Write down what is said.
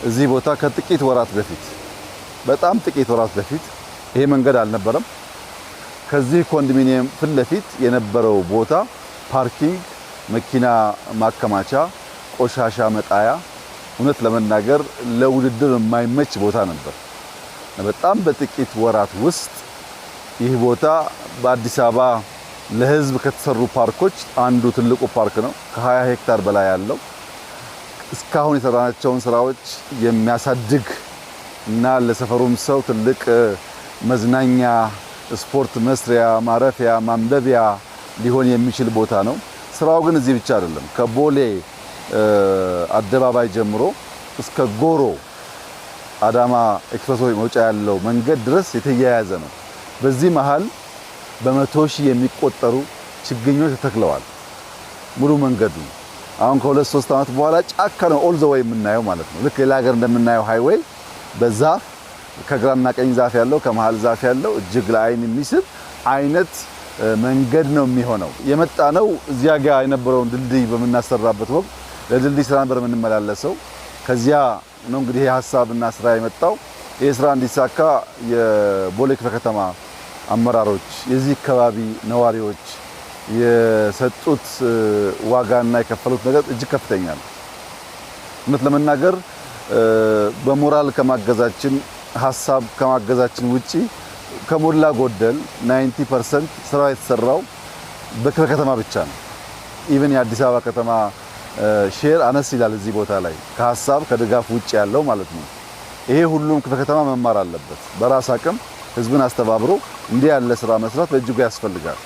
እዚህ ቦታ ከጥቂት ወራት በፊት፣ በጣም ጥቂት ወራት በፊት ይሄ መንገድ አልነበረም። ከዚህ ኮንዶሚኒየም ፊት ለፊት የነበረው ቦታ parking፣ መኪና ማከማቻ፣ ቆሻሻ መጣያ፣ እውነት ለመናገር ለውድድር የማይመች ቦታ ነበር። በጣም በጥቂት ወራት ውስጥ ይህ ቦታ በአዲስ አበባ ለሕዝብ ከተሰሩ ፓርኮች አንዱ ትልቁ ፓርክ ነው። ከ20 ሄክታር በላይ ያለው፣ እስካሁን የሰራናቸውን ስራዎች የሚያሳድግ እና ለሰፈሩም ሰው ትልቅ መዝናኛ፣ ስፖርት መስሪያ፣ ማረፊያ፣ ማንበቢያ ሊሆን የሚችል ቦታ ነው። ስራው ግን እዚህ ብቻ አይደለም። ከቦሌ አደባባይ ጀምሮ እስከ ጎሮ አዳማ expressway መውጫ ያለው መንገድ ድረስ የተያያዘ ነው። በዚህ መሃል በ100,000 የሚቆጠሩ ችግኞች ተተክለዋል። ሙሉ መንገዱ አሁን ከ2-3 ዓመት በኋላ ጫካ ነው all the way የምናየው ማለት ነው። ልክ ሌላ ሀገር እንደምናየው highway በዛፍ፣ ከግራና ቀኝ ዛፍ ያለው፣ ከመሃል ዛፍ ያለው፣ እጅግ ለአይን የሚስብ አይነት መንገድ ነው የሚሆነው። የመጣነው እዚያ ጋር የነበረውን ድልድይ በምናሰራበት ወቅት ለድልድይ ስራ ነበር የምንመላለሰው። ከዚያ ነው እንግዲህ ይሄ ሀሳብና ስራ የመጣው። ይህ ስራ እንዲሳካ የቦሌ ክፍለ ከተማ አመራሮች፣ የዚህ አካባቢ ነዋሪዎች የሰጡት ዋጋና የከፈሉት ነገር እጅግ ከፍተኛ ነው። እውነት ለመናገር በሞራል ከማገዛችን፣ ሀሳብ ከማገዛችን ውጪ ከሞላ ጎደል 90% ስራ የተሰራው በክፍለ ከተማ ብቻ ነው። Even የአዲስ አበባ ከተማ share አነስ ይላል እዚህ ቦታ ላይ ከሀሳብ ከድጋፍ ውጭ ያለው ማለት ነው። ይሄ ሁሉም ክፍለ ከተማ መማር አለበት። በራስ አቅም ህዝብን አስተባብሮ እንዲህ ያለ ስራ መስራት በእጅጉ ያስፈልጋል።